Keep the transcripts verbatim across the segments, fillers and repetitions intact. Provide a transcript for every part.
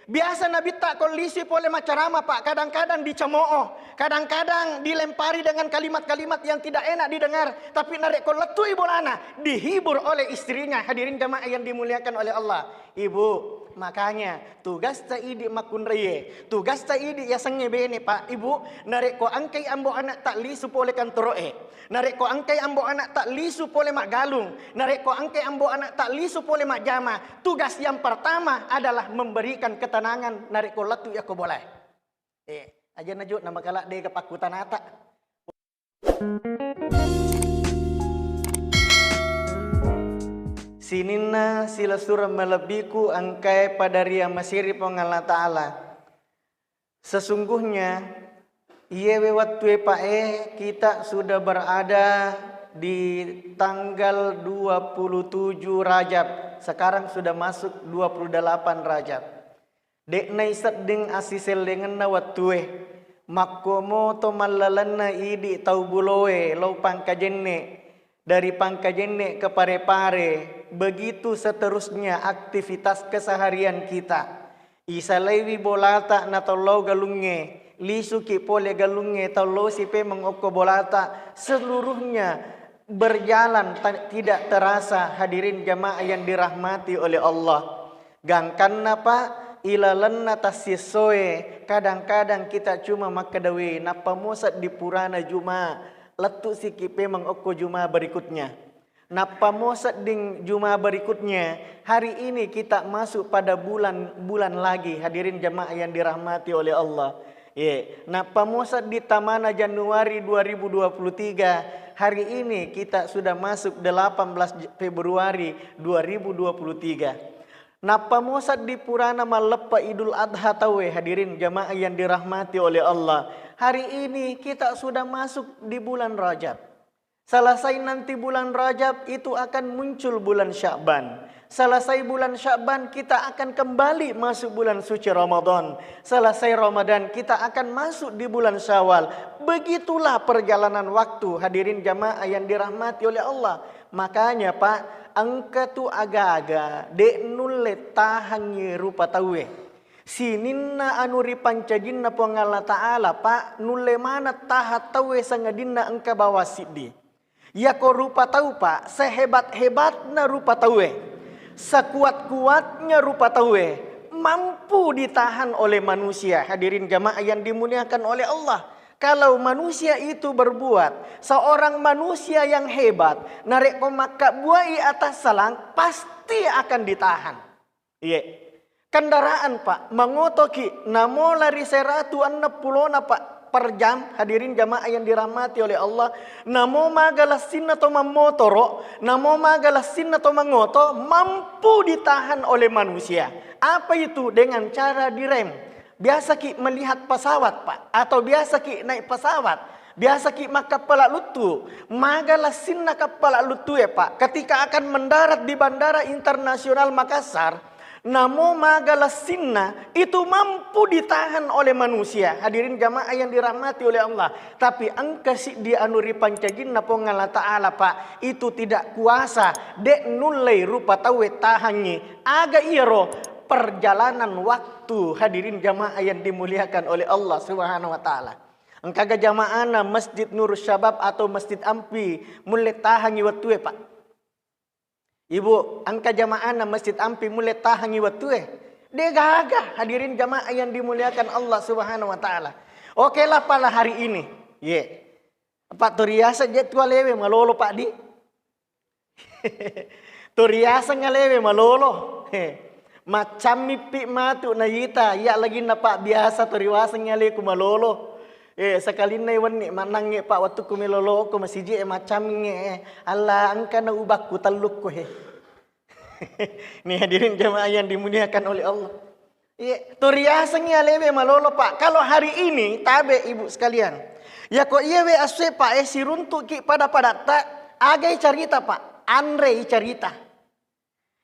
Biasa Nabitta ko lisui pole maccarama, Pak, kadang-kadang dicemo'o, kadang-kadang dilempari dengan kalimat-kalimat yang tidak enak didengar, tapi narekko lettui bolana, dihibur oleh istrinya. Hadirin jamaah yang dimuliakan oleh Allah. Ibu, makanya tugasta idi makkunraie, tugasta idi yasengnge bene, Pak, Ibu, narekko engkai ambo anakta lisu pole kantoro'e, narekko engkai ambo anakta lisu pole maggalung, narekko engkai ambo anakta lisu pole majjama, tugas yang pertama adalah memberikan ketenangan narekko lettu yakko bolae. Eh, aja naju nama kala dega pakkutanata. Sininna silasureng malebbiku engkae pada riamasiri Puang Allah Ta'ala. Sesungguhnya, iyewe wettue, Pak, eh, kita sudah berada di tanggal dua puluh tujuh Rajab. Sekarang sudah masuk dua puluh delapan Rajab. De'na isedding assisellengenna wettue. Makkomoto mallalenna idi tau buloe lao Pangkajenne, dari Pangkajenne ke Parepare, begitu seterusnya aktivitas keseharian kita. Isalaiwi bolata na tau lao galungnge, lisuki pole galungnge tau lao sipemeng okko bolata, seluruhnya berjalan ta-, tidak terasa, hadirin jamaah yang dirahmati oleh Allah. Gangkanna, Pak, ilalenna tassissoe, kadang-kadang kita cuma makkedawe, nappa mosa di purana Juma, lettu siki pemeng okko Juma berikutnya. Nappa mo sedding Juma berikutnya, hari ini kita masuk pada bulan, bulan lagi, hadirin jamaah yang dirahmati oleh Allah. Ye, nappa mo seddi tamana Januari dua ribu dua puluh tiga, hari ini kita sudah masuk delapan belas Februari dua ribu dua puluh tiga. Nappa mo seddi purana malleppa Idul Adha tauwe, hadirin jamaah yang dirahmati oleh Allah. Hari ini kita sudah masuk di bulan Rajab. Selesai nanti bulan Rajab, itu akan muncul bulan Sya'ban. Selesai bulan Sya'ban, kita akan kembali masuk bulan suci Ramadan. Selesai Ramadan, kita akan masuk di bulan Syawal. Begitulah perjalanan waktu, hadirin jamaah yang dirahmati oleh Allah. Makanya, Pak, engka tu aga-aga de' nulle tahangngi rupa tauwe. Sininna anu ripancajinna Puang Allah Ta'ala, Pak, nulle maneng taha tauwe sangadinna engka bawang siddi. Yako rupa tau, Pak, sehebat-hebatna rupa tauwe, sekuat-kuatnya rupa tauwe, mampu ditahan oleh manusia. Hadirin jamaah yang dimuliakan oleh Allah, kalau manusia itu berbuat, seorang manusia yang hebat, narekko makkabbuai atassalang, pasti akan ditahan. Iye. Kendaraan, Pak, mangotoki, namo lari seratu enneng pulona, Pak, per jam, hadirin jamaah yang dirahmati oleh Allah, namo maga lessinna to mammotoro, namo maga lessinna to mangoto, mampu ditahan oleh manusia. Apa itu? Dengan cara direm. Biasaki melihat pesawat, Pak, atau biasaki naik pesawat, biasaki makkappala luttu, maga lessinna kappala luttue, Pak, ketika akan mendarat di Bandara Internasional Makassar, namo maga lessinna, itu mampu ditahan oleh manusia. Hadirin jamaah yang dirahmati oleh Allah, tapi engka siddi anu ripancajinna Puang Allah Ta'ala, Pak, itu tidak kuasa, de' nullei rupa tauwe tahangngi. Aga iyaro? Perjalanan waktu, hadirin jamaah yang dimuliakan oleh Allah Subhanahu wa Ta'ala. Engkaga jamaahna Masjid Nurus Syabab atau Masjid Ampi mulle tahangngi wettue, Pak? Ibu, engka jamaahna Masjid Ampi mulle tahangngi wettue? De' gaga, hadirin jamaah yang dimuliakan Allah Subhanahu wa Ta'ala. Oke lah, pala hari ini. Ye. Pak, toriaseng je tu alewe malolo, Pak, di. Toriaseng alewe malolo. Maccammipi matu naita, iya laginna, Pak, biasa toriaseng aleku malolo. Eh, sekalinna wenni mannangnge, Pak, wettukku meloloko masiji e maccammingnge, eh. Allah, engkana ubakku tellukku, he. Nih, hadirin jamaah yang dimuliakan oleh Allah. Iya, toriasengngi alewe malolo, Pak. Kalau hari ini, tabe, Ibu sekalian. Yako iyewe assue, Pak, eh, siruntuki pada-padatta, agai carita, Pak. Anrei carita.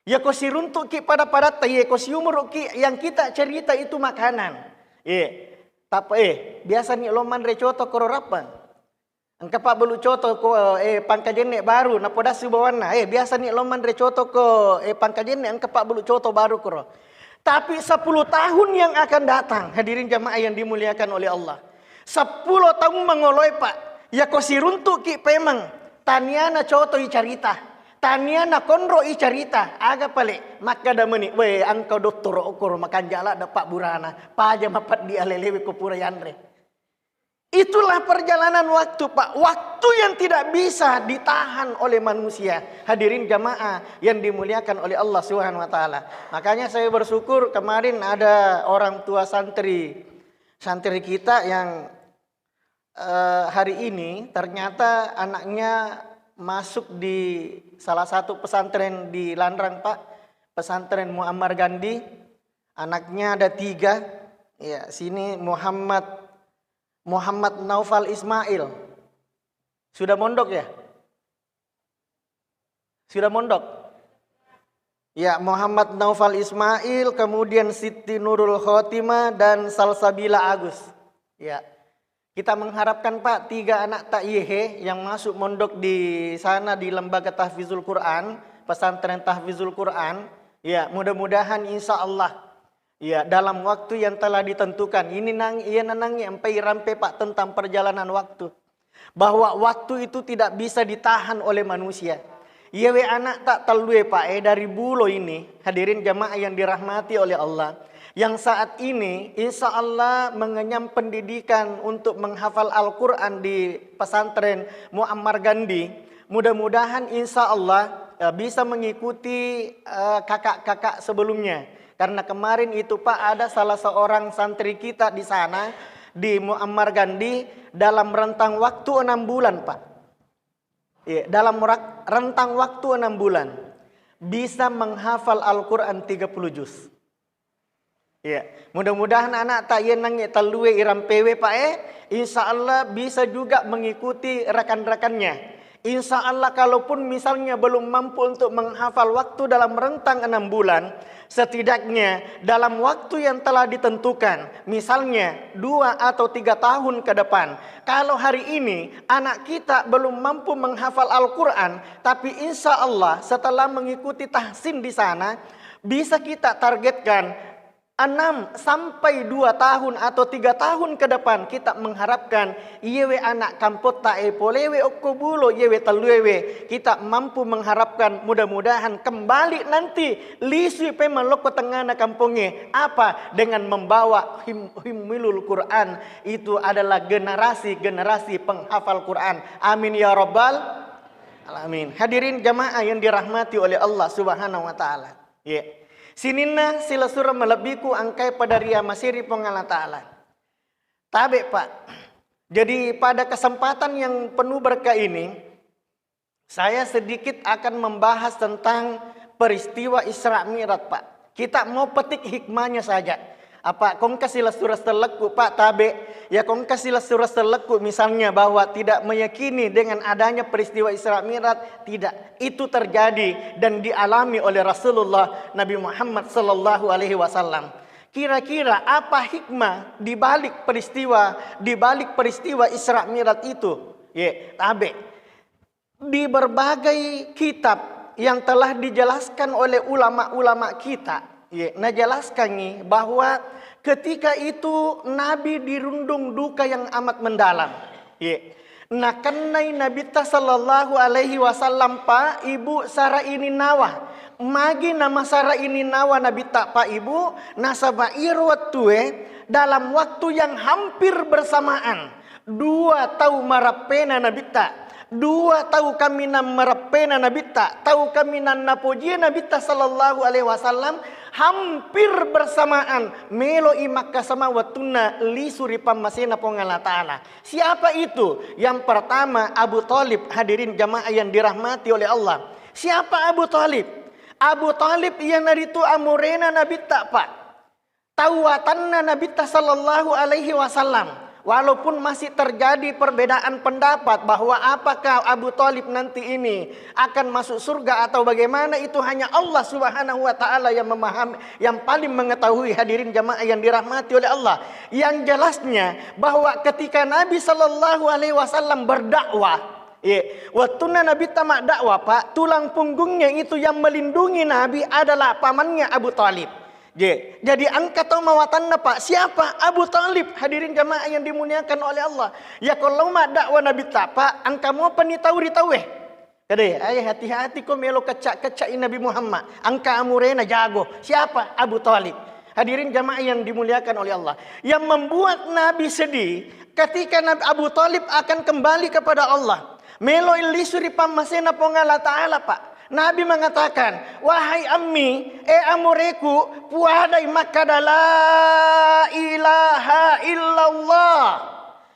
Yako siruntuki pada-padatta, yeko siumuruki, yang kita cerita itu makanan. Iya. Tapa, eh, biasani lo manre coto koro rappang. Engka pabbelu coto ko, eh, Pangkajenne baru, napodassu bawanna. Eh, biasani lo manre coto ko, eh, Pangkajenne, engka pabbelu coto baru koro. Tapi sepuluh tahun yang akan datang, hadirin jamaah yang dimuliakan oleh Allah, sepuluh tahun mangoloi, Pak, yako siruntuki pemeng, taniana cotoi carita, taniana konroi carita, aga pale makkada meni, "We, engka dottoro okoro makanjala da pabburana, paja mapeddi alelewe ko pura yanre." Itulah perjalanan waktu, Pak. Waktu yang tidak bisa ditahan oleh manusia. Hadirin jamaah yang dimuliakan oleh Allah Subhanahu wa Ta'ala. Makanya saya bersyukur, kemarin ada orang tua santri, santri kita yang, eh, hari ini ternyata anaknya masuk di salah satu pesantren di Lanrang, Pak. Pesantren Muammar Gandhi. Anaknya ada tiga. Ya, sini Muhammad Muhammad Naufal Ismail. Sudah mondok ya? Sudah mondok? Ya, Muhammad Naufal Ismail, kemudian Siti Nurul Khotimah dan Salsabila Agus. Ya. Kita mengharapkan, Pak, tiga anak tak yehe yang masuk mondok di sana di Lembaga Tahfizul Quran, Pesantren Tahfizul Quran. Ya, mudah-mudahan insya Allah Iya, dalam waktu yang telah ditentukan. Ini nang, iya nanangi empai rampe, Pak, tentang perjalanan waktu. Bahwa waktu itu tidak bisa ditahan oleh manusia. Iyawe anak tak tellue, Pak, eh, dari bulo ini, hadirin jamaah yang dirahmati oleh Allah. Yang saat ini, insya Allah mengenyam pendidikan untuk menghafal Al-Quran di pesantren Muammar Gandhi. Mudah-mudahan insya Allah, eh, bisa mengikuti, eh, kakak-kakak sebelumnya. Karena kemarin itu, Pak, ada salah seorang santri kita di sana, di Muammar Gandhi, dalam rentang waktu enam bulan, Pak. Iya, dalam rak-, rentang waktu enam bulan, bisa menghafal Al-Quran tiga puluh juz. Iya, mudah-mudahan anak tak yenangi tellue irampewe, Pak, eh, insya Allah bisa juga mengikuti rekan-rekannya. Insya Allah, kalaupun misalnya belum mampu untuk menghafal waktu dalam rentang enam bulan, setidaknya dalam waktu yang telah ditentukan, misalnya dua atau tiga tahun ke depan, kalau hari ini anak kita belum mampu menghafal Al-Quran, tapi insya Allah setelah mengikuti tahsin di sana, bisa kita targetkan enam sampai dua tahun atau tiga tahun ke depan, kita mengharapkan iyewe anak kampotta e polewe okko bulo iyewe telluewe, kita mampu mengharapkan, mudah-mudahan kembali nanti lisui pemeng lokko tengngana kampongnge. Apa? Dengan membawa him-, himmilul Quran. Itu adalah generasi-generasi penghafal Quran. Amin ya rabbal alamin. Hadirin jamaah yang dirahmati oleh Allah Subhanahu wa Ta'ala. Iya. Sininna silessureng malebbiku engkae pada riamaseri Puang Allah Ta'ala. Tabe, Pak. Jadi, pada kesempatan yang penuh berkah ini, saya sedikit akan membahas tentang peristiwa Isra Mi'raj, Pak. Kita mau petik hikmahnya saja. Apa kongka silessureng sellekku, Pak, tabe? Ya, kongka silessureng sellekku misalnya bahwa tidak meyakini dengan adanya peristiwa Isra Mi'raj, tidak. Itu terjadi dan dialami oleh Rasulullah Nabi Muhammad sallallahu alaihi wasallam. Kira-kira apa hikmah di balik peristiwa, di balik peristiwa Isra Mi'raj itu? Ye, tabe. Di berbagai kitab yang telah dijelaskan oleh ulama-ulama kita, ye, najelaskangi bahwa ketika itu Nabi dirundung duka yang amat mendalam. Ye. Nakennai Nabitta sallallahu alaihi wasallam, Pak, Ibu, sara ininnawa. Magi namasara ininnawa Nabitta, Pak, Ibu? Nasaba iro wettue dalam waktu yang hampir bersamaan, dua tau marappena Nabitta, dua tau kaminang marappena Nabitta, tau kaminang napojie Nabitta sallallahu alaihi wasallam, hampir bersamaan meloi makkasama wettunna lisu ri pammasena Puang Allah Ta'ala. Siapa itu? Yang pertama, Abu Thalib, hadirin jamaah yang dirahmati oleh Allah. Siapa Abu Thalib? Abu Thalib iyanaritu amurena Nabitta, Pak. Tau watanna Nabitta sallallahu alaihi wasallam. Walaupun masih terjadi perbedaan pendapat bahwa apakah Abu Thalib nanti ini akan masuk surga atau bagaimana, itu hanya Allah Subhanahu wa Ta'ala yang memahami, yang paling mengetahui, hadirin jamaah yang dirahmati oleh Allah. Yang jelasnya bahwa ketika Nabi sallallahu alaihi wasallam berdakwah, ye, wettunna Nabitta maddakwah, Pak, tulang punggungnya itu yang melindungi Nabi adalah pamannya Abu Thalib. Ye, jadi engka tau mawatanna, Pak. Siapa? Abu Thalib. Hadirin jamaah yang dimuliakan oleh Allah. Ya, kalau maddakwah Nabi ta, Pak, engka mopa ni tau ri tauwe. Kada, ayo hati-hati ko melo kecak-kecak Nabi Muhammad. Engka amurena jago. Siapa? Abu Thalib. Hadirin jamaah yang dimuliakan oleh Allah. Yang membuat Nabi sedih ketika Nabi Abu Thalib akan kembali kepada Allah. Melo illisu ri pammasena Puang Allah Ta'ala, Pak. Nabi mengatakan, "Wahai ammi, eh amureku, puadai makkada la ilaha illallah."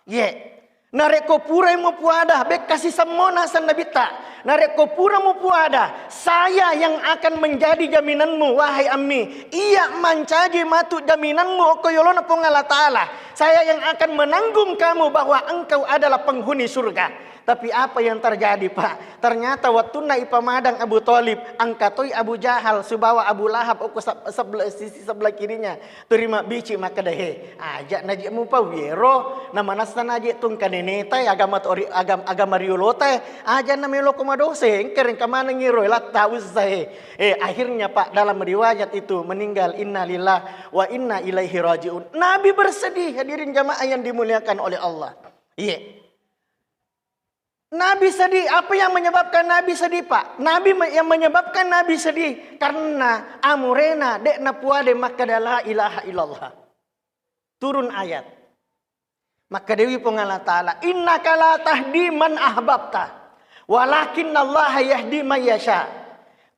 Ye. Narekko purai mupuada, bekkasi semmo naseng Nabitta. Narekko pura mupuada, saya yang akan menjadi jaminanmu, wahai ammi. Iya mancaji matu jaminanmu okko yolona Puang Allah Ta'ala. Saya yang akan menanggung kamu bahwa engkau adalah penghuni surga. Tapi apa yang terjadi, Pak? Ternyata wattunna ipamadang Abu Thalib, engka toi Abu Jahal sibawa Abu Lahab okko sab-, sebelah, sisi sebelah kirinya. Turi mabbici makkeda, "He, aja naje mupau yero, namanassa naje tungka neneta, agama tori-, agam-, agama riolota, aja namelo ko madose, engka rengka maneng iro latta ussa he." Eh, akhirnya, Pak, dalam riwayat itu meninggal, innalillah wa inna ilaihi rajiun. Nabi bersedih, hadirin jamaah yang dimuliakan oleh Allah. Iya. Nabi sedih. Apa yang menyebabkan Nabi sedih, Pak? Nabi me-, yang menyebabkan Nabi sedih karena amurena dek napuade makkada la ilaha illallah. Turun ayat. Makkadewi Puang Allah Ta'ala, "Innaka la tahdi man ahbabta, walakin Allah yahdi man yasha."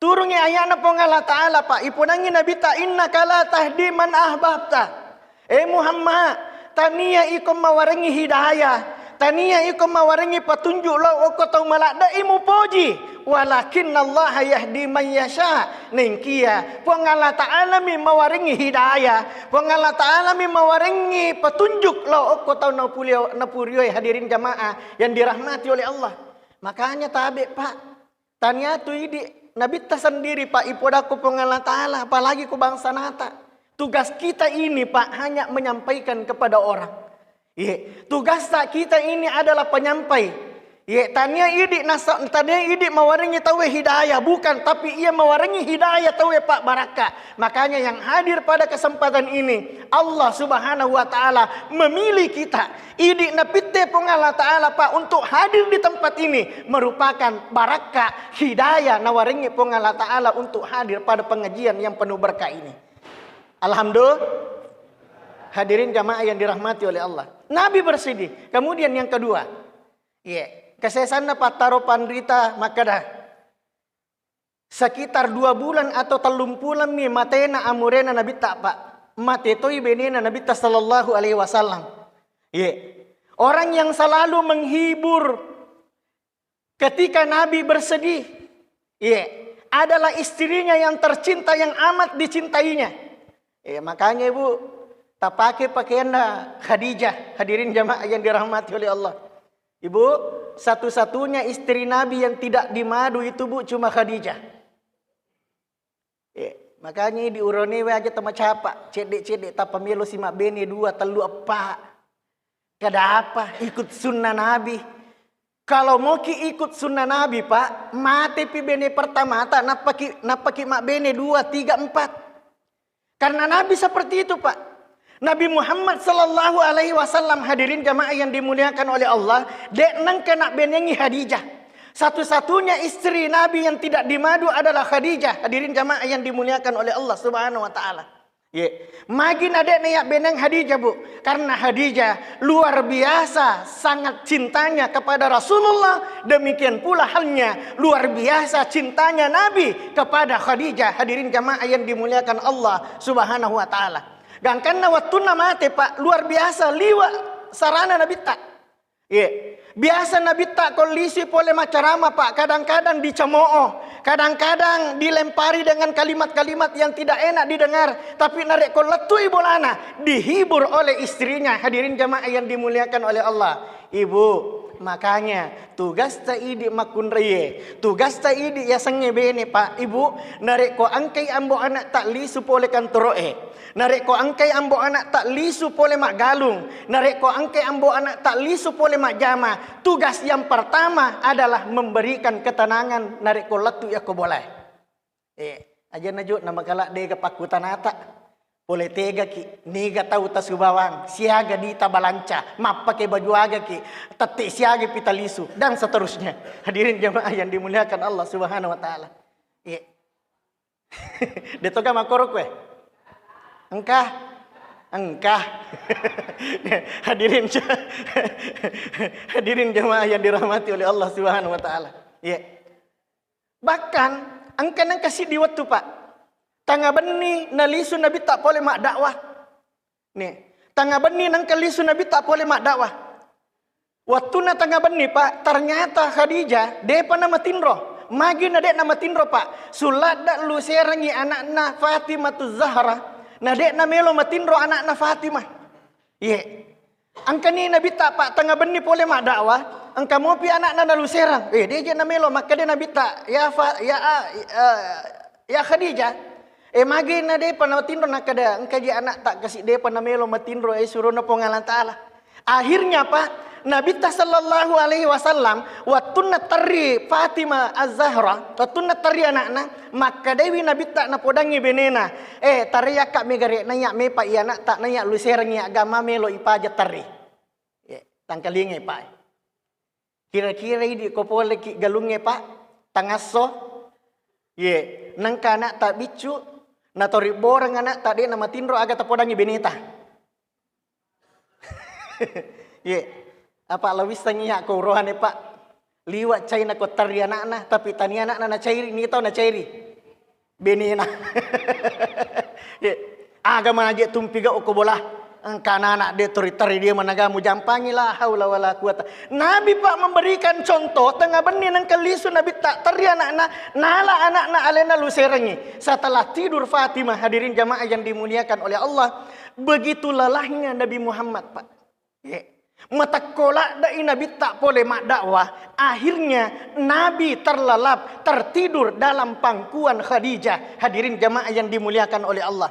Turungi ayana Puang Allah Ta'ala, Pak. Ipunangi Nabitta, "Innaka la tahdi man ahbabta." Eh Muhammad, tania iko mawarengi hidayah, tania iko mawarengi patunjuk lao okko tau maladde'i mupoji. Walakin Allah yahdi man yasha. Nengkia Puang Allah Ta'ala mi mawarengi hidayah, Puang Allah Ta'ala mi mawarengi patunjuk lao okko tau napulio-, napurioi, hadirin jamaah yang dirahmati oleh Allah. Makanya tabe, Pak. Tania tu idi Nabitta sendiri, Pak, ipodakko Puang Allah Ta'ala, apalagi ku bangsa nata. Tugas kita ini, Pak, hanya menyampaikan kepada orang. Ye, tugas kita ini adalah penyampai. Ye, tania idi nasa-, tania idi mawarengi tauwe hidayah, bukan, tapi ia mawarengi hidayah tauwe, Pak, barakka. Makanya yang hadir pada kesempatan ini, Allah Subhanahu wa Ta'ala memilih kita. Idi napitte Puang Allah Ta'ala, Pak, untuk hadir di tempat ini merupakan barakka hidayah nawarengi Puang Allah Ta'ala untuk hadir pada pengajian yang penuh berkah ini. Alhamdulillah. Hadirin jamaah yang dirahmati oleh Allah. Nabi bersedih. Kemudian yang kedua, iya, kesesanna pattaro panrita makkada, sekitar dua bulan atau tellung pulang mi matena amurena Nabitta, Pak. Mate toi benena Nabitta sallallahu alaihi wasallam. Iya. Orang yang selalu menghibur ketika Nabi bersedih, iya, adalah istrinya yang tercinta, yang amat dicintainya. Iya, makanya Ibu, tapake pakaianna Khadijah, hadirin jamaah yang dirahmati oleh Allah. Ibu, satu-satunya istri Nabi yang tidak dimadu itu, Bu, cuma Khadijah. Eh, makanya di urone we aja temacapa, cedde-cedde tapamelo si mabbene dua, tellu, eppa. Kada apa, ikut sunnah Nabi. Kalau moki ikut sunnah Nabi, Pak, mate pi bene pertamata, nappaki, nappaki mabbene dua, tiga, empat. Karena Nabi seperti itu, Pak. Nabi Muhammad sallallahu alaihi wasallam, hadirin jamaah yang dimuliakan oleh Allah, dek nengka nak benengi Khadijah. Satu-satunya istri Nabi yang tidak dimadu adalah Khadijah, hadirin jamaah yang dimuliakan oleh Allah Subhanahu wa Ta'ala. Ye. Magi na dek na yak beneng Khadijah, Bu? Karena Khadijah luar biasa sangat cintanya kepada Rasulullah. Demikian pula halnya luar biasa cintanya Nabi kepada Khadijah. Hadirin jamaah yang dimuliakan Allah Subhanahu wa Ta'ala. Gangkanna wattunna mate, Pak, luar biasa liwa sarana Nabitta. Iya. Biasa Nabitta ko lisui pole maccarama, Pak, kadang-kadang dicemo'o, kadang-kadang dilempari dengan kalimat-kalimat yang tidak enak didengar. Tapi narekko lettui bolana, dihibur oleh istrinya. Hadirin jamaah yang dimuliakan oleh Allah. Ibu, makanya tugasta idi makkunraie, tugasta idi yasengnge bene, Pak, Ibu, narekko engkai ambo anak tak lisu pole kantoro'e. Narekko engkai ambo anak tak lisu pole maggalung, narekko engkai ambo anak tak lisu pole majjama, tugas yang pertama adalah memberikan ketenangan narekko lettu yakko bolae. Eh, aja naju namakala dega pakkutanata. Pole tegaki, niga tau tasubawang, siaga dita balanca, mappake baju agaki, tette siaga pi talisu, dan seterusnya. Hadirin jamaah yang dimuliakan Allah Subhanahu wa Ta'ala. Iya. De toga makkoro kue? Engka? Engka. Hadirin, hadirin jamaah yang dirahmati oleh Allah Subhanahu wa Ta'ala. Iya. Bahkan, engka nengka siddi wettu, Pak. Tangnga benni nalisu Nabitta pole maddakwah. Nih, tangnga benni nengka lisu Nabitta pole maddakwah. Wettunna tangnga benni, Pak, ternyata Khadijah depa namatinro. Magi na de namatinro, Pak? Suladda luserangi anakna Fatimatu Zahra, na de namelo matinro anakna Fatimah. Iye. Engkani Nabitta, Pak, tangnga benni pole maddakwah, engka mopi anakna naluserang. Eh, deje namelo, makkeda Nabitta, "Ya Fa-, ya, a-, eh, ya Khadijah, eh, magi na depa natinro?" Nakkeda, "Engkaji anakta kasi depa namelo matinro, eh, surona Puang Allah Ta'ala." Akhirnya, Pak, Nabitta sallallahu alaihi wasallam, wettunna terri Fatimah Az-Zahra, wettunna terri anakna, makkedaiwi Nabitta napodangi benena, "Eh, tariyakka megare, naiya mepa i anakta, naiya luserangi agama melo ipaja terri." Ye, tangkalingai, Pak. Kira-kira idi ko poleki galungnge, Pak, tangasso? Ye, nengka anakta biccu, natoribboreng anakta de namatinro, aga tapodangi beneta? Ye, apa lawissangi ya ko uroane, Pak? Liwa caina ko terri anakna, tapi tani anakna nacairi, ni tau nacairi. Benena. Ye, aga manaje tumpiga okko bola. Engka anak de tori terri dia managa mujampangi, la haula wala quwata. Nabi, Pak, memberikan contoh, tangnga benni nengka lisu Nabitta terri anakna, nala anakna alena luserangi. Setelah tidur Fatimah, hadirin jamaah yang dimuliakan oleh Allah, begitu lelahnya Nabi Muhammad, Pak. Ye. Matekko ladde'i Nabitta pole maddakwah, akhirnya Nabi terlelap tertidur dalam pangkuan Khadijah. Hadirin jamaah yang dimuliakan oleh Allah.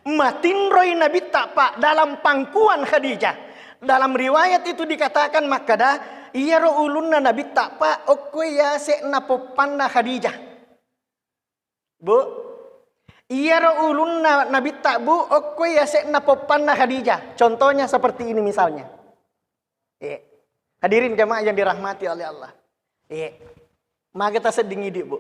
Matinroi Nabitta, Pak, dalam pangkuan Khadijah. Dalam riwayat itu dikatakan makkeda, iyaro ulunna Nabitta, Pak, okko yase'na poppanna Khadijah. Bu, iyaro ulunna Nabitta, Bu, okko yase'na poppanna Khadijah. Contohnya seperti ini misalnya. Iya. Hadirin jamaah yang dirahmati oleh Allah. Iya. Maga tasedding idi, Bu.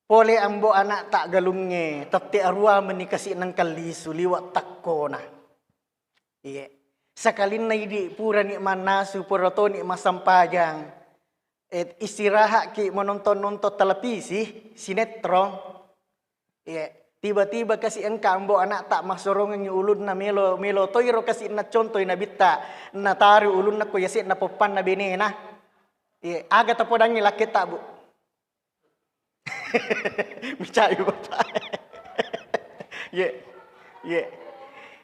Pole ambo anakta galungnge, tette arua meni kasi nengka lisu liwa takkona. Iye. Sakalinna idi purani mannasu, pura toni massempajang. Eh, istirahatki menonton-nonton televisi, sinetron. Iye. Tiba-tiba kasi engka ambo anakta massorongengi ulunna melo, melo toiro kasi nacontoi Nabitta. Natari ulunna ko yase'na poppanna benena. Iye. Aga tapodangi lakketta, Bu? Micai, Bapak. Ye, ye.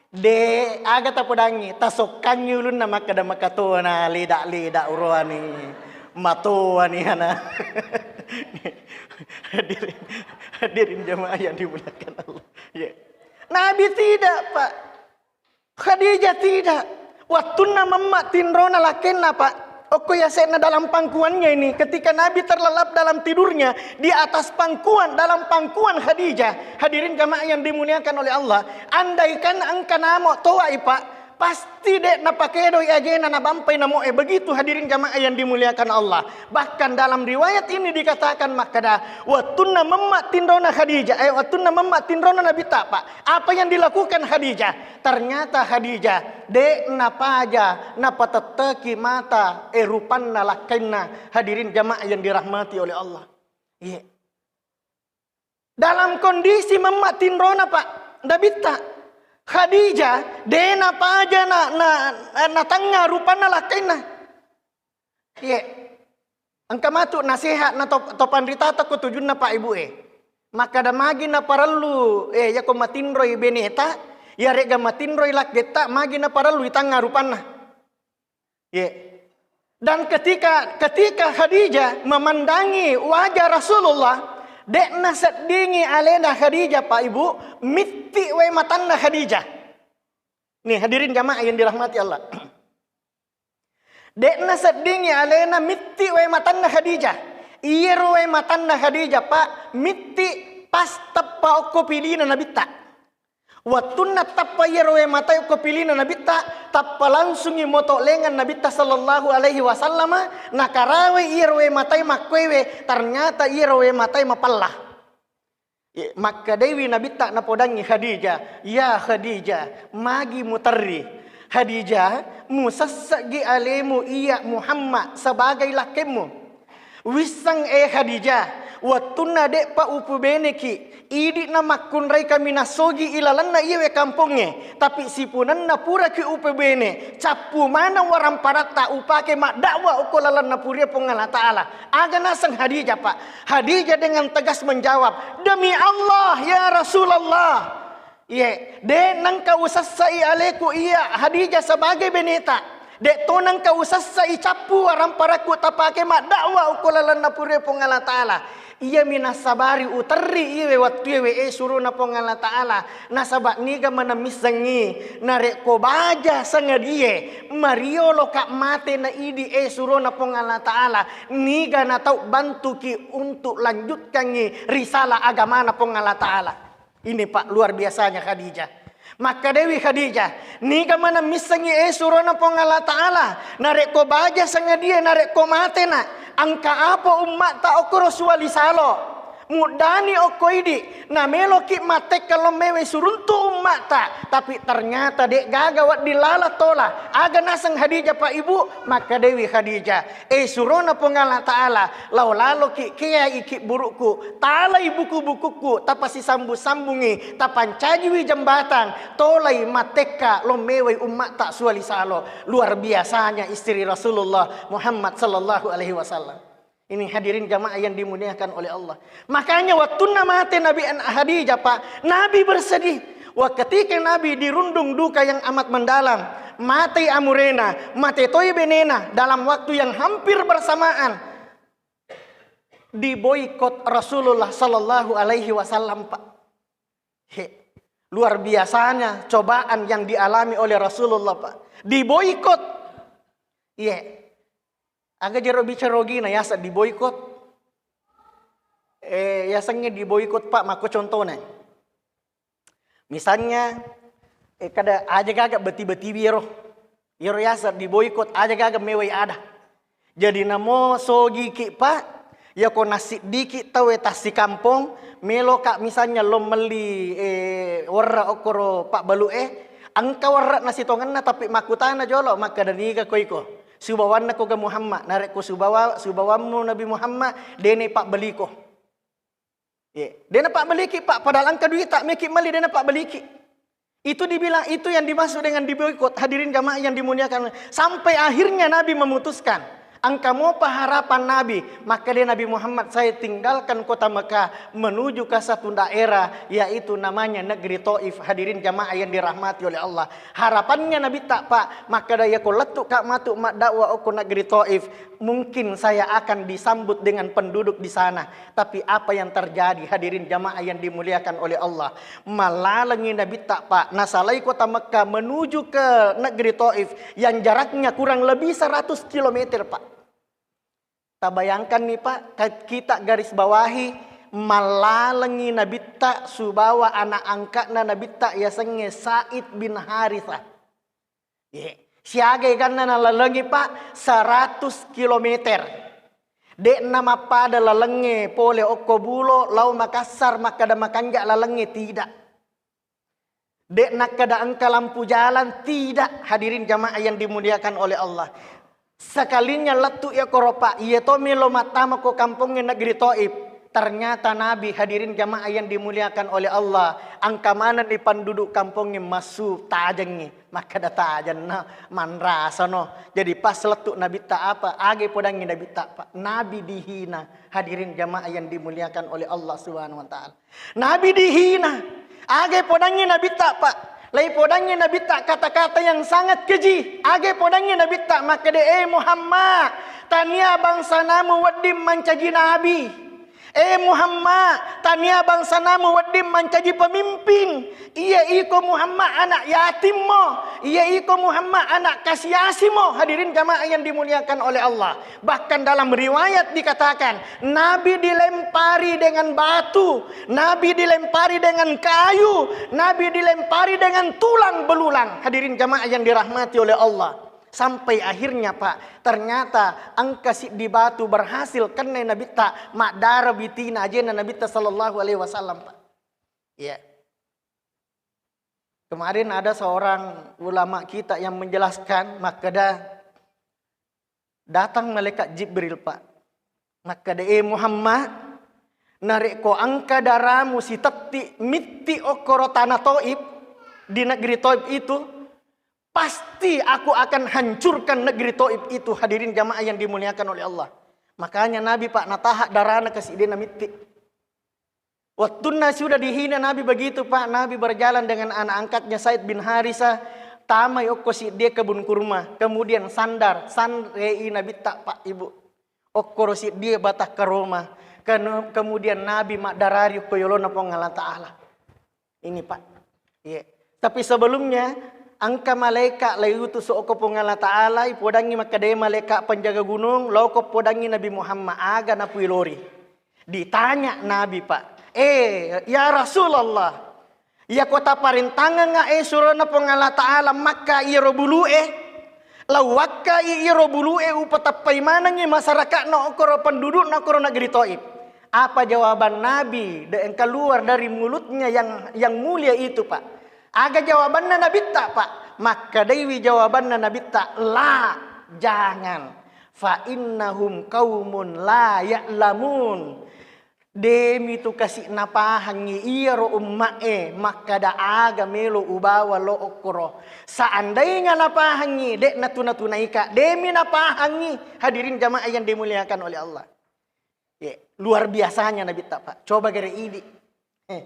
De, aga tapodangi, tasokkangi ulunna makkeda makatona, leda-leda uroani, matoani ana. Hadirin, hadirin jamaah yang dimuliakan Allah. Ye. Nabi tidak, Pak. Khadijah tidak. Wattunna memma tinrona lakkenna, Pak. Okko yase'na dalam pangkuannya ini, ketika Nabi terlelap dalam tidurnya di atas pangkuan, dalam pangkuan Khadijah. Hadirin jamaah yang dimuliakan oleh Allah, andaikan engka namo toai, Pak, pasti de napakedoi ajena nabampai namoe. Begitu, hadirin jamaah yang dimuliakan Allah. Bahkan dalam riwayat ini dikatakan makkeda, wattunna memma tinrona Khadijah, eh, wattunna memma tinrona Nabi ta, Pak, apa yang dilakukan Khadijah? Ternyata Khadijah de napaja napatetteki mata, eh, rupanna lakkainna, hadirin jamaah yang dirahmati oleh Allah. Iya. Dalam kondisi memma tinrona, Pak, Nabitta, Khadijah de napaja na, na, natangnga rupanna lakkainna. Iye. Engka matu nasehat na to, to panritata ko tujunna, Pak, Ibu e. Makkeda magi naparellu, eh, yako matinroi beneta, yaregga matinroi lakketta, magi naparellu itangnga rupanna. Iye. Dan ketika, ketika Khadijah memandangi wajah Rasulullah, de naseddingi alena Khadijah, Pak, Ibu, mitti wae matanna Khadijah. Nih, hadirin jamaah yang dirahmati Allah. De naseddingi alena mitti wae matanna Khadijah. Iyero wae matanna Khadijah, Pak, mitti pas teppa okko pilina Nabitta. Wettunna tappa iyaro wae matae okko pilina Nabitta, tappa langsungi moto lengang Nabitta sallallahu alaihi wasallama, nakarawai iyaro wae matae makkoewe, ternyata iyaro wae matae mapella. Ye, makkedaiwi Nabitta napodangngi Khadijah, "Ya Khadijah, magi muterri? Khadijah, musesseggi alemu iya Muhammad sebagai lakkemmu?" Wisseng, eh Khadijah, wettunna de'pa upubeneki, idi'na makkunrai kaminassogi ilalenna iyewe kampongnge, tapi sipunanna puraki upubene, cappu maneng waramparatta upake maddakwa okko lalenna puria Puang Allah Ta'ala. Aga naseng Khadijah, Pak? Khadijah dengan tegas menjawab, "Demi Allah, ya Rasulullah." Iye, de' nengka usessai aleku iya Khadijah sebagai beneta. De' to nengka usessai cappu waramparakku tapake maddakwa okko lalenna puria Puang Allah Ta'ala. Iyami nassabari uterri iwe wettuewe, eh, surona Puang Allah Ta'ala. Nasaba niga maneng missengngi, narekko baja sangadie, marioloka mate na idi, eh, surona Puang Allah Ta'ala, niga natau bantuki untuk lanjutkangngi risalah agamana Puang Allah Ta'ala. Ini, Pak, luar biasanya Khadijah. Makkedawi Khadijah, "Niga maneng missengngi, eh, surona Puang Allah Ta'ala, narekko baja sangadie, narekko matena, engka apa ummatta okkoro suwali salo? Muddani okko idi, nameloki mattekka lommewai suruntu ummatta, tapi ternyata de' gaga wedding lala tola." Aga naseng Khadijah, Pak, Ibu? Makkedawi Khadijah, "Eh, surona Puang Allah Ta'ala, lao laloki, keaiki burukku, talai buku-bukukku, tapasisambu-sambungi, tapancajiwi jembatang, tolai mattekka lommewai ummatta suwali salo." Luar biasanya istri Rasulullah Muhammad sallallahu alaihi wasallam. Ini hadirin jamaah yang dimuliakan oleh Allah. Makanya, wettunna mate Nabi An-, Khadijah, Pak, Nabi bersedih. Wah, ketika Nabi dirundung duka yang amat mendalam, mate amurena, mate toi benena dalam waktu yang hampir bersamaan, diboikot Rasulullah sallallahu alaihi wasallam, Pak. He, luar biasanya cobaan yang dialami oleh Rasulullah, Pak. Diboikot. Iya. Aga jero bicara ogina yaseng diboikot? Eh, yasengnge diboikot, Pak, makko contona. Misalnya, eh, kada aja gaga beti-betiwi ero. Ero yaseng diboikot, aja gaga mewai ada. Jadi namo sogiki, Pak, yako nassiddiki tauwe tassikampong, meloka misalnya lo melli, eh, werra okkoro pabbalu e, engka werra nasitongenna, tapi makkutana jolo, makkeda niga koiko? Subawanna koga Muhammad? Narekko subawa-, subawammu Nabi Muhammad, dene pabbeliko. Ye, dena pabbeliki, Pak, padahal engka duita, meki melli dena pabbeliki. Itu dibilang, itu yang dimaksud dengan diboikot. Hadirin jamaah yang dimuliakan, sampai akhirnya Nabi memutuskan, engka mopa harapan Nabi, maka dia Nabi Muhammad, saya tinggalkan kota Mekah menuju ke satu daerah, yaitu namanya negeri Taif. Hadirin jamaah yang dirahmati oleh Allah, harapannya Nabi tak, Pak, maka dia ko lettu ka matu maddakwah okko negeri Taif, mungkin saya akan disambut dengan penduduk di sana. Tapi apa yang terjadi, hadirin jamaah yang dimuliakan oleh Allah? Malalengi Nabitta, Pak, nasalai kota Mekah menuju ke negeri Taif yang jaraknya kurang lebih seratus kilometer, Pak. Tabayangkan nih, Pak, ka-, kita garis bawahi, malalengi Nabitta subawa anak angkatna Nabitta yasengnge Said bin Harithah. Ye, siaga eganna nalalengi, Pak, seratus kilometer. De'na mappada lalengnge pole okko Bulo, lao Makassar, makkada makanja lalengnge, tidak. De'na kada engka lampu jalan, tidak. Hadirin jamaah yang dimuliakan oleh Allah. Sekalinya lettu iya koro, Pak, iya to melo mattama ko kampongnge negeri Taif. Ternyata Nabi, hadirin jamaah yang dimuliakan oleh Allah, engka manenni penduduk kampongnge massu tajengngi, makkeda tajenna manrasano. Jadi pas lettu Nabitta apa? Age podangngi Nabitta, Pak? Nabi dihina. Hadirin jamaah yang dimuliakan oleh Allah Subhanahu wa Ta'ala. Nabi dihina. Age podangngi Nabitta, Pak? Lai podangngi Nabitta kata-kata yang sangat keji. Age podangngi Nabitta, makkeda, "Eh Muhammad, tania bangsanamu wedding mancaji nabi. Eh Muhammad, tania bangsanamu wedding mancaji pemimpin. Iya iko Muhammad anak yatimmo. Iya iko Muhammad anak kasiasimo. Hadirin jamaah yang dimuliakan oleh Allah. Bahkan dalam riwayat dikatakan, Nabi dilempari dengan batu, Nabi dilempari dengan kayu, Nabi dilempari dengan tulang belulang. Hadirin jamaah yang dirahmati oleh Allah. Sampai akhirnya, Pak, ternyata engka siddi batu berhasil kennai Nabitta, maddara bitina ajena Nabitta sallallahu alaihi wasallam, Pak. Iya. Kemarin ada seorang ulama kita yang menjelaskan, makkeda, datang malaikat Jibril, Pak. Makkeda, "Eh Muhammad, narekko engka daramu sitetti mitti okkoro tana Taif, di negeri Taif itu, pasti aku akan hancurkan negeri Taif itu." Hadirin jamaah yang dimuliakan oleh Allah. Makanya Nabi, Pak, nataha darana kasiddena mitti. Wattunna sudah dihina Nabi begitu, Pak, Nabi berjalan dengan anak angkatnya Said bin Harisah, tamai okko siddie kebun kurma, kemudian sandar, sanrei Nabitta, Pak, Ibu. Okkoro siddie batang karoma, kenu-, kemudian Nabi maddarari okko yolona Puang Allah Ta'ala. Ini, Pak. Iya. Tapi sebelumnya, engka malaika laiutus okko Puang Allah Ta'ala, ipodangi makkeda malaika penjaga gunung, loko podangi Nabi Muhammad, aga napuilori. Ditanya Nabi, Pak, "Eh, ya Rasulullah, iyako taparentangengnga, eh, surona Puang Allah Ta'ala, makka iyaro bulu'e, lauwakkai iyaro bulu'e, upatappai manengngi masyarakatna okkoro, pendudukna okkoro negeri Taif." Apa jawaban Nabi de-, yang keluar dari mulutnya yang, yang mulia itu, Pak? Aga jawabanna Nabitta, Pak? Makkedaiwi jawabanna Nabitta, "La, jangan. Fa innahum qaumun la ya'lamun." Demi tu kasi napahangngi iyaro umma'e makkada aga melo ubawa lo okkoro. Seandainga napahangngi, de natuna-tunaika, demi napahangngi. Hadirin jamaah yang dimuliakan oleh Allah. Ya, luar biasanya Nabitta, Pak. Coba gere idi. Eh,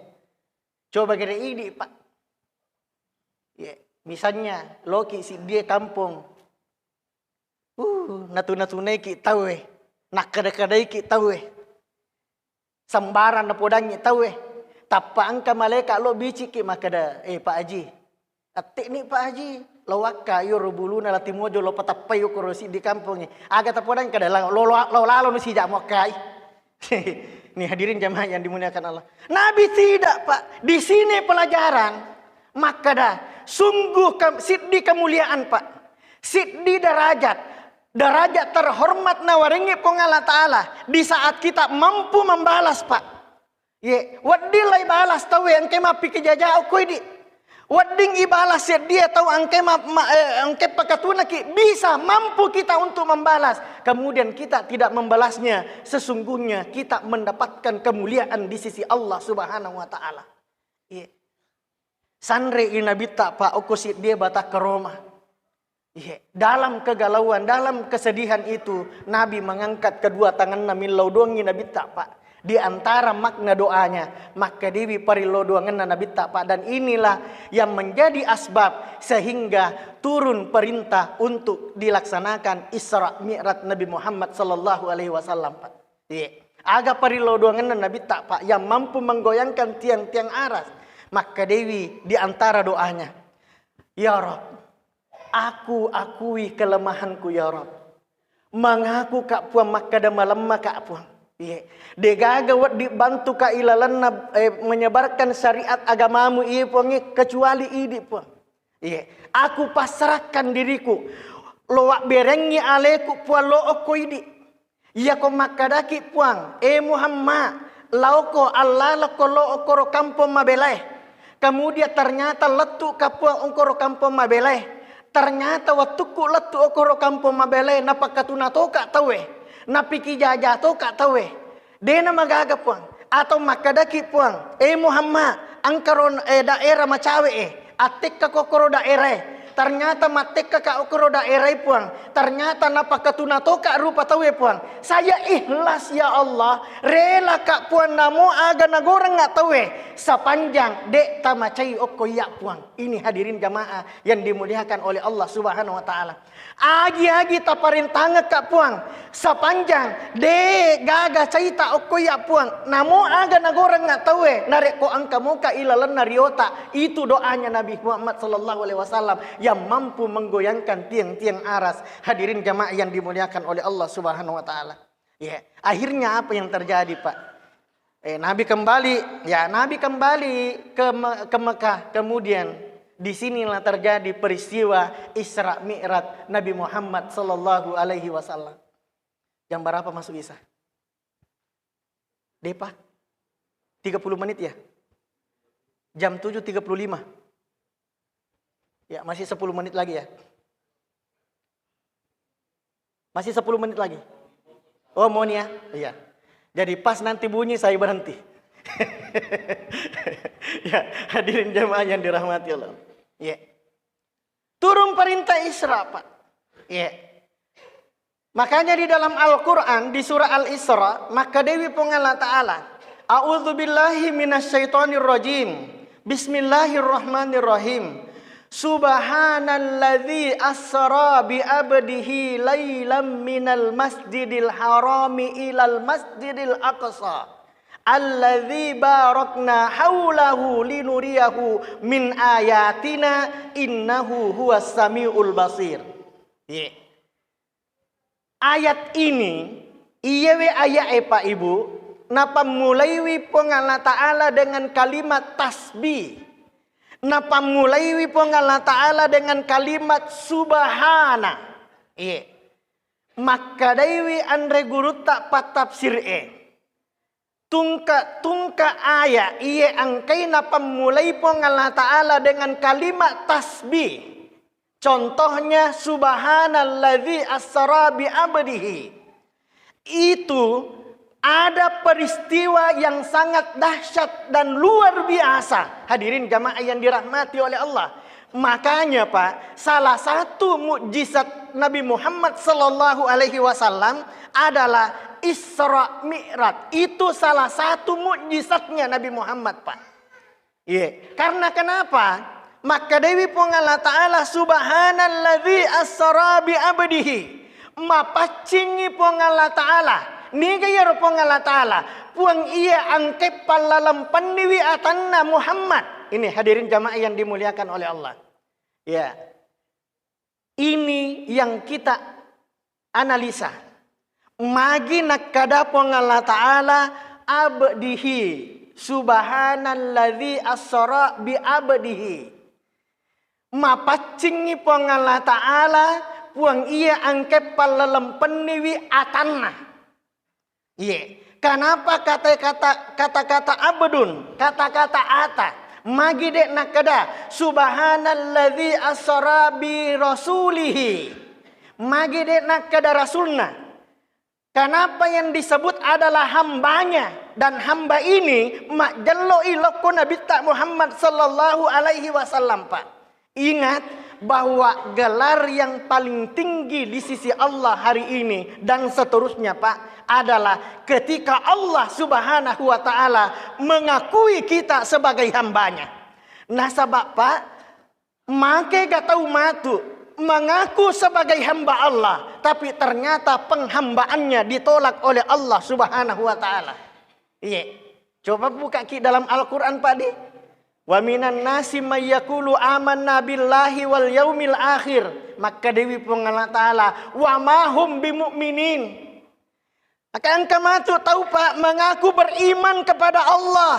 coba gere idi, Pak. Ya, misalnya, loki siddie kampong. Uh, natu-natunaiki tauwe, nakkada-kadaiki tauwe. Sembarang napodangngi tauwe. Tappa engka malaika lo biciki makkada, "Eh, Pak Haji, attekni, Pak Haji, lo wakka iyaro buluna Latimojo lo patappai okkoro siddi kampongnge." Aga tapodang kada lo, lo, lo, lo lalo nu sijak muakkai. Nih, hadirin jamaah yang dimuliakan Allah. Nabi tidak, Pak. Di sini pelajaran. Makkada, sungguh ke-, siddi kemuliaan, Pak. Siddi derajat. Derajat terhormat nawarengngi Puang Allah Ta'ala di saat kita mampu membalas, Pak. Ye, wedding lai balas tauwe engke mappiki jaja okko idi. Wedding ibalas seddie tau engke ma-, ma-, eh, engke pakatunaki, bisa mampu kita untuk membalas. Kemudian kita tidak membalasnya, sesungguhnya kita mendapatkan kemuliaan di sisi Allah Subhanahu wa Ta'ala. Ye. Sanrei Nabitta, Pak, okko siddie batang karoma. Iya, dalam kegalauan, dalam kesedihan itu, Nabi mengangkat kedua tanganna, millau doangngi Nabitta, Pak. Di antara makna doanya, makkedewi parillau doangenna Nabitta, Pak. Dan inilah yang menjadi asbab sehingga turun perintah untuk dilaksanakan Isra Mi'raj Nabi Muhammad sallallahu alaihi wasallam, Pak. Iya. Aga parillau doangenna Nabitta, Pak, yang mampu menggoyangkan tiang-tiang aras. Makkedewi di antara doanya, "Ya Rabb, aku akui kelemahanku, ya Rabb. Mengaku ka, Puang, makkada malemma ka, Puang. Iya. Degaga wedding bantu ka ilalenna, eh, menyebarkan syariat agamamu, iya, Puang, kecuali idi, Puang. Iya. Aku pasrahkan diriku. Lo wabberengngi aleku, Puang, lo okko idi." Iyako makkadaki Puang, "Eh Muhammad, laoko allalokko lo okkoro kampong mabelae." Kemudian ternyata lettu ka Puang okkoro kampong mabelae. Ternyata wettukku lettu okkoro kampong mabelae, napakkatuna toka tauwe, napiki jaja toka tauwe. Dena magaga Puang. Atau makkadaki Puang, "Eh Muhammad, engkaro, eh, daerah macawe e, attekka kokkoro daerae." Ternyata mattekkaka okkoro daerae, Puang. Ternyata napakatuna toka rupa tauwe, Puang. Saya ikhlas, ya Allah. Relaka, Puang, namo aga nagorengnga tauwe. Sepanjang de' tamacai okko iya, Puang. Ini hadirin jamaah yang dimuliakan oleh Allah Subhanahu wa Ta'ala. Agi-agi taparentangekka, Puang. Sepanjang de' gaga caita okko iya, Puang. Namo aga nagorengnga tauwe, narekko engka moka ilalenna riota. Itu doanya Nabi Muhammad sallallahu alaihi wasallam yang mampu menggoyangkan tiang-tiang aras. Hadirin jamaah yang dimuliakan oleh Allah Subhanahu wa Ta'ala. Ya, akhirnya apa yang terjadi, Pak? Eh, Nabi kembali, ya, Nabi kembali ke Me-, ke Mekah. Kemudian di sinilah terjadi peristiwa Isra Mi'raj Nabi Muhammad sallallahu alaihi wasallam. Jam berapa masuk Isya? Depa? Tiga puluh menit, ya? Jam tujuh tiga puluh lima. Ya, masih sepuluh menit lagi, ya. Masih sepuluh menit lagi. Oh, mau nih, ya? Iya. Jadi pas nanti bunyi saya berhenti. Ya, hadirin jamaah yang dirahmati Allah. Ya. Turun perintah Isra, Pak. Ya. Makanya di dalam Al-Quran, di surah Al-Isra, makkadewi Puang Allah Ta'ala, "A'udzu billahi minasyaitonir rajim. Bismillahirrahmanirrahim. Subhanalladzi asra bi abdihi lailam minal masjidil harami ilal masjidil aqsa. Alladzi barakna haulahu linuriyahu min ayatina innahu huwas samiul basir." Ye. Ayat ini, iyewe ayat e, Pak Ibu, napammulaiwi Puang Allah Ta'ala dengan kalimat tasbih. Napammulaiwi Puang Allah Ta'ala dengan kalimat subhana. Iye. Makkadaiwi anre gurutta pattafsir e. Tungka-tungka ayat iye engkai napammulai Puang Allah Ta'ala dengan kalimat tasbih. Contohnya, "Subhanalladzi asra bi abdihi." Itu ada peristiwa yang sangat dahsyat dan luar biasa. Hadirin jamaah yang dirahmati oleh Allah. Makanya, Pak, salah satu mukjizat Nabi Muhammad sallallahu alaihi wasallam adalah Isra Mi'raj. Itu salah satu mukjizatnya Nabi Muhammad, Pak. Iya. Karena kenapa? Makkadewi Puang Allah Ta'ala, "Subhanalladzi asra bi abdihi." Mapaccingi Puang Allah Ta'ala. Niga iyaro Puang Allah Ta'ala? Puang iya engke pallalempenniwi atanna Muhammad. Ini hadirin jamaah yang dimuliakan oleh Allah. Ya. Ini yang kita analisa. Magi nakkada Puang Allah Ta'ala, "Abdihi, subhanalladzi asra bi abdihi." Mapaccingi Puang Allah Ta'ala, Puang iya engke pallalempenniwi atanna. Iye. Kenapa kata-kata, kata-kata abdun, kata-kata ata? Magi de' nakkeda, "Subhanalladzi asra bi rasulihi." Magi de' nakkeda rasulna? Kenapa yang disebut adalah hambanya? Dan hamba ini majjello'i lokko Nabitta Muhammad sallallahu alaihi wasallam, Pak. Ingat bahwa gelar yang paling tinggi di sisi Allah hari ini dan seterusnya, Pak, adalah ketika Allah Subhanahu wa Ta'ala mengakui kita sebagai hambanya. Nasaba, Pak, make ga tau matu mengaku sebagai hamba Allah, tapi ternyata penghambaannya ditolak oleh Allah Subhanahu wa Ta'ala. Iya. Coba buka ki dalam Al-Quran, Pak, di. "Wa minan nasi may yaqulu amanna billahi wal yaumil akhir." Makkadewi Puang Allah Ta'ala, "Wa ma hum bimu'minin." Maka engka matu tau, Pak, mengaku beriman kepada Allah.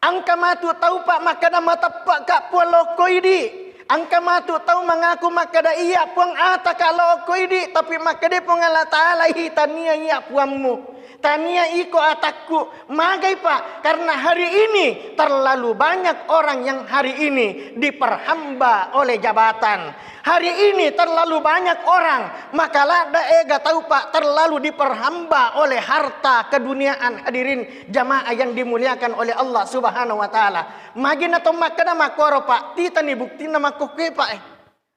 Engka matu tau, Pak, makkeda mateppe'ka Puang lokko idi. Engka matu tau mengaku makkeda, "Iya, Puang, ataka lokko idi," tapi makkeda Puang Allah Ta'ala, "Hi, tania iya Puammu. Tania iko atakku." Magai, Pak? Karena hari ini terlalu banyak orang yang hari ini diperhamba oleh jabatan. Hari ini terlalu banyak orang, maka ladda ega tau, Pak, terlalu diperhamba oleh harta keduniaan. Hadirin jamaah yang dimuliakan oleh Allah Subhanahu wa Ta'ala. Magi na to makkeda makkoro, Pak, titani buktina makkokkoe, Pak, eh.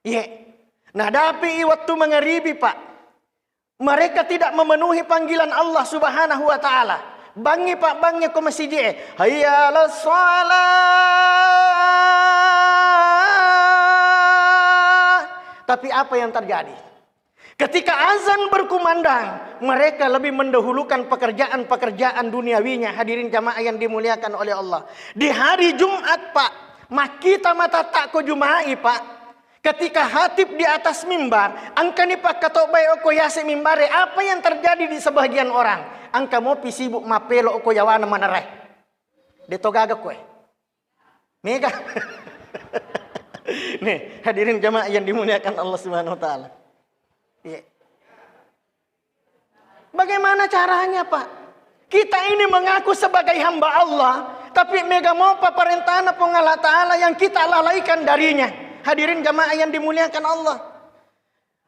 Iye. Nadapi i wettu mangaribi, Pak. Mereka tidak memenuhi panggilan Allah Subhanahu wa Ta'ala. Bangngi, Pak, bangngi ko masiji e. Hayya 'alas shalah. Tapi apa yang terjadi? Ketika azan berkumandang, mereka lebih mendahulukan pekerjaan-pekerjaan duniawinya. Hadirin jamaah yang dimuliakan oleh Allah. Di hari Jumat, Pak, makkita matatta ko Jumai, Pak. Ketika hatib di atas mimbar, engkani pakkatobbai okko yase mimbare, apa yang terjadi di sebagian orang? Engka mopi sibuk mappelo okko yawana manarae. De to gaga koe. Mega. Nih, hadirin jamaah yang dimuliakan Allah Subhanahu wa Ta'ala. Iya. Bagaimana caranya, Pak? Kita ini mengaku sebagai hamba Allah, tapi mega mopa parentana Puang Allah Ta'ala yang kita lalaikan darinya. Hadirin jamaah yang dimuliakan Allah.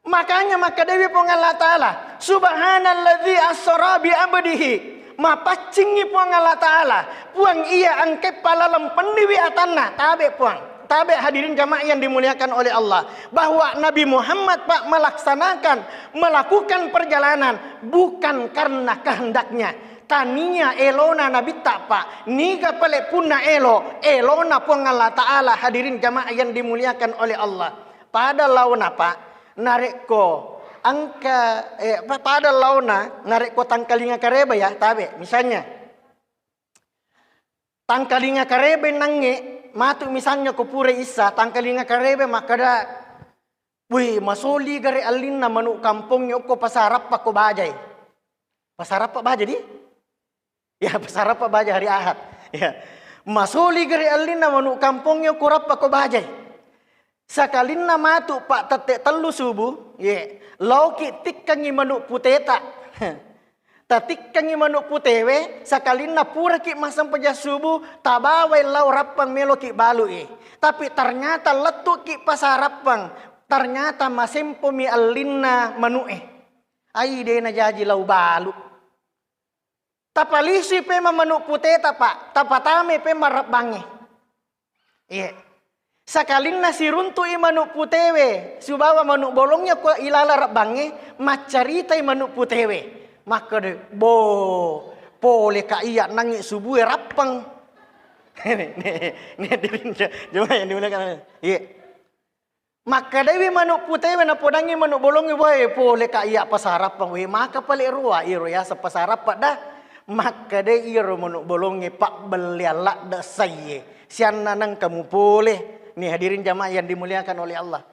Makanya makkedawi Puang Allah Ta'ala, "Subhanalladzi asra bi abdihi." Mapaccingngi Puang Allah Ta'ala, Puang iya engkae palalempenniwi atanna. Tabe, Puang. Tabe, hadirin jamaah yang dimuliakan oleh Allah, bahwa Nabi Muhammad, Pak, melaksanakan, melakukan perjalanan bukan karena kehendaknya. Tania elona Nabitta, Pak. Niga pale punna elo, elona Puang Allah Ta'ala, hadirin jamaah yang dimuliakan oleh Allah. Pada laona, Pak, narekko engka, eh, pa-, pada laona narekko tangkalinga kareba, ya, tabe. Misalnya, tangkalinga kareba nangnge matu, misalnya ko pura issa, tangkalinga kareba makkada, "Wih, masoli gare allinna manu kampongnge okko pasarappa ko bajai." Pasarappa baja di? Ya, pasarappa baja hari Ahad. Ya. Masoli gare allinna manu kampongnge okko rappa ko bajai. Sakalinna matu, Pak, tette tellu subuh, ye, laoki tikkangi manu puteta. Tatikkangi manu putewe, sakalinna puraki massempajang subuh, tabawai lao rappang meloki balui. Tapi ternyata lettuki pasarappang, ternyata masempomi allinna manu'e. Ai, de najaji lao balu. Tapalisui pemang manu puteta, Pak, tapatamai pemang rabbangnge. Iya. Sakalinna siruntu'i manu putewe sibawa manu bolongnge ko ilala rabbangnge, maccaritai manu putewe. Makkeda, "Bo, pole ka iya nangnge subue rappang." Nih, nih, nih, hadirin jamaah yang dimuliakan Allah. Iya. Makkedaiwi manu putewe napodangngi manu bolongnge, "Wae, pole ka iya pasarappang, we, maka pale rua iro yaseng pasarappang dah." Makkedai iro manu bolongnge, "Pabbelleang ladde saiye, sianna nengka mupole." Nih, hadirin jamaah yang dimuliakan oleh Allah.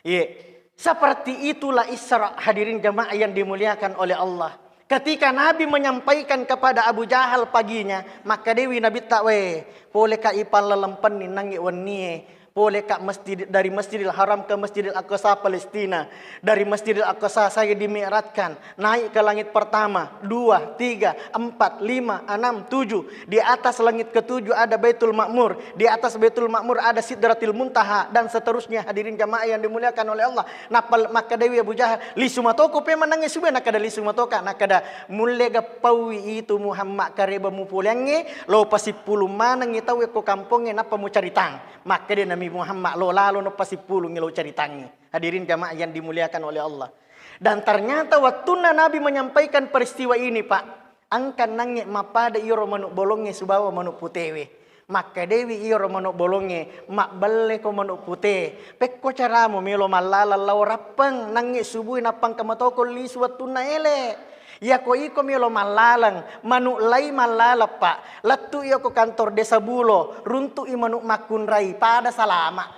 Iye, seperti itulah Isra, hadirin jamaah yang dimuliakan oleh Allah. Ketika Nabi menyampaikan kepada Abu Jahal paginya, makkedaiwi Nabitta, "We, pole ka ipallalempenni nangnge wennie." Pole ka masjid, dari Masjidil Haram ke Masjidil Aqsa Palestina, dari Masjidil Aqsa saya dimi'rajkan, naik ke langit pertama, dua, tiga, empat, lima, enam, tujuh. Di atas langit ketujuh ada Baitul Ma'mur, di atas Baitul Ma'mur ada Sidratil Muntaha, dan seterusnya. Hadirin jamaah yang dimuliakan oleh Allah. Nappa makkedaiwi Abu Jahal, "Lisu matoko pemang nangnge subue?" Nakkeda, "Lisu matoka." Nakkeda, "Mulle gappaui itu Muhammad kareba mupoleangnge, lo pasippulung manengngi tau ko kampongnge nappa mucaritang." Makkeda Nabi Muhammad, "Lo lalo no pasippulung lo caritangngi." Hadirin jamaah yang dimuliakan oleh Allah. Dan ternyata wattunna Nabi menyampaikan peristiwa ini, Pak, engka nangnge mappada iro manu bolongnge sibawa manu putewe. Makkedaiwi iro manu bolongnge, "Mabbelle ko manu pute. Pekko caramu melo mallalang lao rappeng, nangnge subui nappa engka matoko lisu wattunna ele." Yako iko melo mallalang, manu lai mallalang, Pak. Lettu iyako kantor desa Bulo, runtu'i manu makkunrai, pada salama.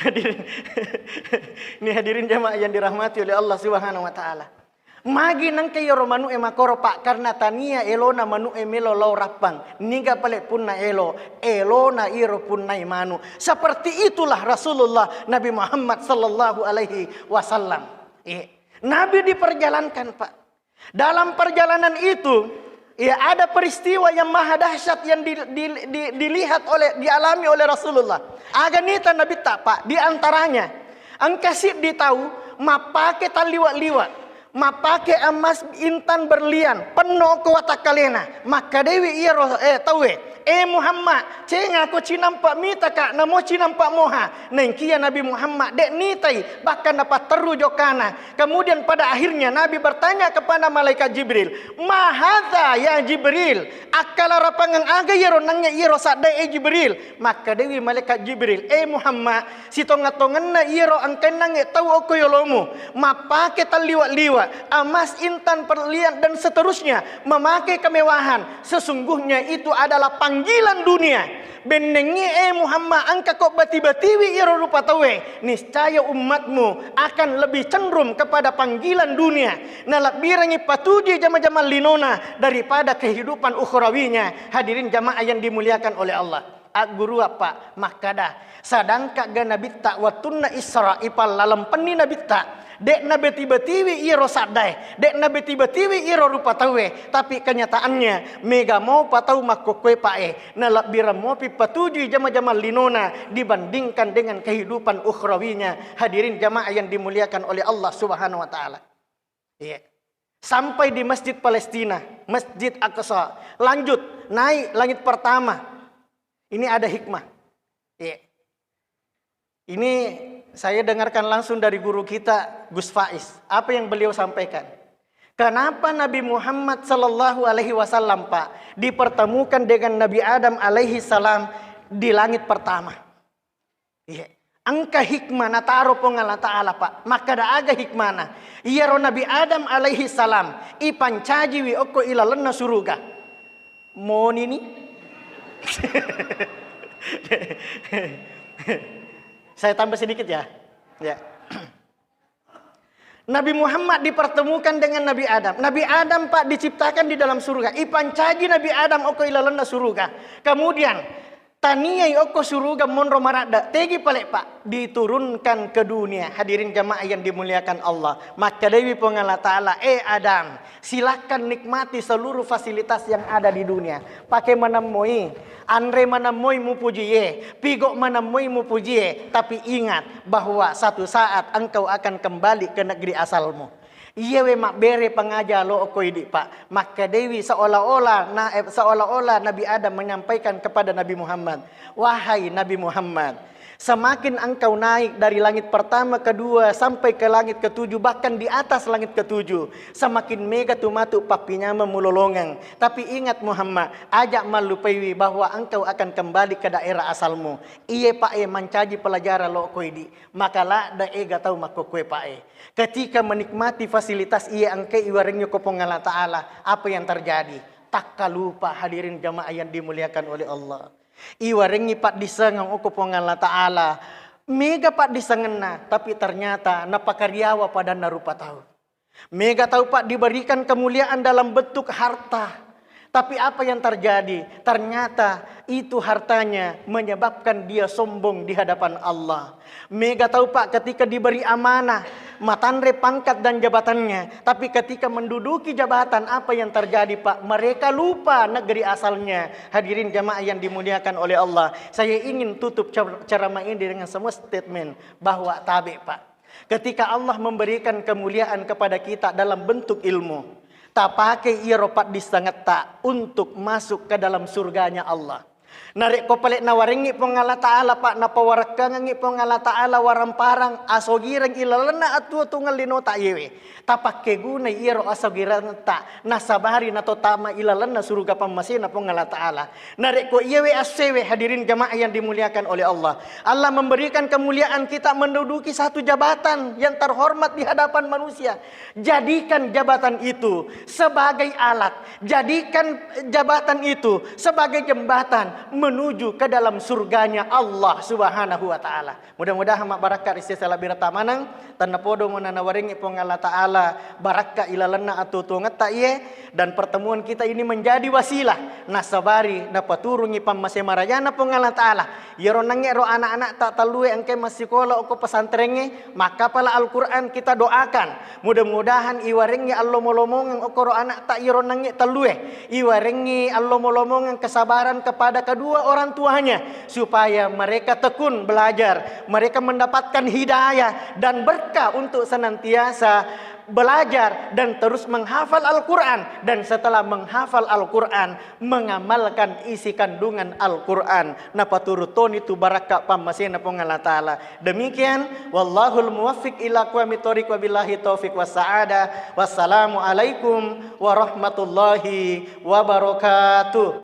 Hadirin, ini hadirin jamaah yang dirahmati oleh Allah Subhanahu wa Ta'ala. Magi nengka iyaro manu'e makoro, Pak, karena tania elona manu'e melo lao rappang. Niga pale punna elo, elona iro punnai manu. Seperti itulah Rasulullah Nabi Muhammad sallallahu alaihi wasallam. Eh, Nabi diperjalankan, Pak. Dalam perjalanan itu, ya, ada peristiwa yang maha dahsyat yang di-, di-, di-, dilihat oleh, dialami oleh Rasulullah. Aga nita Nabitta, Pak, di antaranya engka siddi tau mappake talliwa-liwa, mappake emas intan berlian, penno ko watakkalena. Makkedaiwi iyaro, eh, tauwe, "Eh Muhammad, cengako cinampa mitaka, namo cinampa moha." Naengkia Nabi Muhammad de' nitai, bahkan napatterru jokana. Kemudian pada akhirnya Nabi bertanya kepada malaikat Jibril, "Ma hadza ya Jibril? Akkalarapangeng aga iyaro nangnge iyaro saddae, eh Jibril?" Makkedawi malaikat Jibril, "Eh Muhammad, sitonga-tongenna iyaro engkae nangnge tau okko yolomu, mappake talliwa-liwa, emas, intan, berlian, dan seterusnya, memakai kemewahan, sesungguhnya itu adalah panggilan dunia. Bennengngi, eh Muhammad, engkako bati-batiwi iyaro rupa tauwe, niscaya ummatmu akan lebih cenderung kepada panggilan dunia. Nalebbirengngi patujui jama-jamang linona daripada kehidupan ukhrawinya." Hadirin jamaah yang dimuliakan oleh Allah. Agguru apa? Makkada, sedangkan ga nabitta wettunna Isra ipallalempenni nabitta, de' nabeti-betiwi iyaro saddae, de' nabeti-betiwi iyaro rupa tauwe, tapi kenyataannya mega mopa tau makkokkoe pa'e, nalebbireng mopi patujui jama-jamang linona dibandingkan dengan kehidupan ukhrawinya. Hadirin jamaah yang dimuliakan oleh Allah Subhanahu wa Ta'ala. Iya. Sampai di Masjid Palestina, Masjid Aqsa. Lanjut, naik langit pertama. Ini ada hikmah. Iya. Ini saya dengarkan langsung dari guru kita, Gus Faiz. Apa yang beliau sampaikan? Kenapa Nabi Muhammad sallallahu alaihi wasallam, Pak, dipertemukan dengan Nabi Adam alaihi salam di langit pertama? Iya. Engka hikmah nataro Puang Allah Ta'ala, Pak. Makkada aga hikmana? Iyaro Nabi Adam alaihi salam ipancajiwi okko ilalenna suruga. Monini? Saya tambah sedikit ya. Ya. Nabi Muhammad dipertemukan dengan Nabi Adam. Nabi Adam, Pak, diciptakan di dalam surga. Ipancaji Nabi Adam okko ilalenna suruga. Kemudian, taniai okko suruga monro maradda. Tegi pale, Pak? Diturunkan ke dunia. Hadirin jamaah yang dimuliakan Allah. Makkedaiwi Puang Allah Ta'ala, "Eh Adam, silakan nikmati seluruh fasilitas yang ada di dunia. Pake manemmoi, anre manemmoi mupujie, pigo manemmoi mupujie. Tapi ingat, bahwa satu saat engkau akan kembali ke negeri asalmu." Iyewe mabbere pangaja lo ko idi, Pak. Makkedaiwi seolah-olah na, eh, seolah-olah Nabi Adam menyampaikan kepada Nabi Muhammad, "Wahai Nabi Muhammad, semakin engkau naik dari langit pertama, kedua, sampai ke langit ketujuh, bahkan di atas langit ketujuh, semakin mega tu matu pappinyameng mulolongeng. Tapi ingat Muhammad, aja mallupaiwi bahwa engkau akan kembali ke daerah asalmu." Iye, Pak, e mancaji pelajaran lo ko idi. Maka ladde ega tau makkokkoe, Pak, e. Ketika menikmati fasilitas iya engkae iwarengngi ko Puang Allah Ta'ala, apa yang terjadi? Takkalupa, hadirin jamaah yang dimuliakan oleh Allah. Iwarengngi paddissengeng okko Puang Allah Ta'ala. Mega paddissengenna, tapi ternyata napakariawa padanna rupa tau. Mega tau, Pak, diberikan kemuliaan dalam bentuk harta. Tapi apa yang terjadi? Ternyata itu hartanya menyebabkan dia sombong di hadapan Allah. Mega tau, Pak, ketika diberi amanah, matanre pangkat dan jabatannya, tapi ketika menduduki jabatan, apa yang terjadi, Pak? Mereka lupa negeri asalnya. Hadirin jamaah yang dimuliakan oleh Allah, saya ingin tutup cer-, ceramah ini dengan sebuah statement bahwa tabe, Pak. Ketika Allah memberikan kemuliaan kepada kita dalam bentuk ilmu, tapake iyaro paddissengetta untuk masuk ke dalam surganya Allah. Narekko pale nawarengngi Puang Allah Ta'ala, Pak, napawarekkangengngi Puang Allah Ta'ala waramparang asogireng ilalenna atuo-tuongeng linota iyewe, tapakkegunai iyaro asogirengetta nasabari natottama ilalenna suruga pammasena Puang Allah Ta'ala. Narekko iyewe assewe, hadirin jamaah yang dimuliakan oleh Allah, Allah memberikan kemuliaan kita menduduki satu jabatan yang terhormat di hadapan manusia. Jadikan jabatan itu sebagai alat, jadikan jabatan itu sebagai jembatan menuju ke dalam surganya Allah Subhanahu wa Ta'ala. Mudah-mudahan mabbarakka ri sesa labbiretta maneng, tennapodo mo nanawarengngi Puang Allah Ta'ala barakka ilalenna atuo-tuongetta iye, dan pertemuan kita ini menjadi wasilah nasabari napaturungngi pammase marajana Puang Allah Ta'ala. Iyaro nangnge ro anak-anakta tellue engkae massikola okko pesantrengnge, makkapala Al-Quran, kita doakan. Mudah-mudahan iwarengngi allomo-lomongeng okoro anakta iyaro nangnge tellue. Iwarengngi allomo-lomongeng kesabaran kepada kedua orang tuanya, supaya mereka tekun belajar, mereka mendapatkan hidayah dan berkah untuk senantiasa belajar dan terus menghafal Al-Quran, dan setelah menghafal Al-Quran, mengamalkan isi kandungan Al-Quran, napaturu toni tu barakka pammasena Puang Allah Ta'ala. Demikian, wallahul muwaffiq ila aqwamit thoriq, wabillahi taufiq wassa'adah. Wassalamualaikum warahmatullahi wabarakatuh.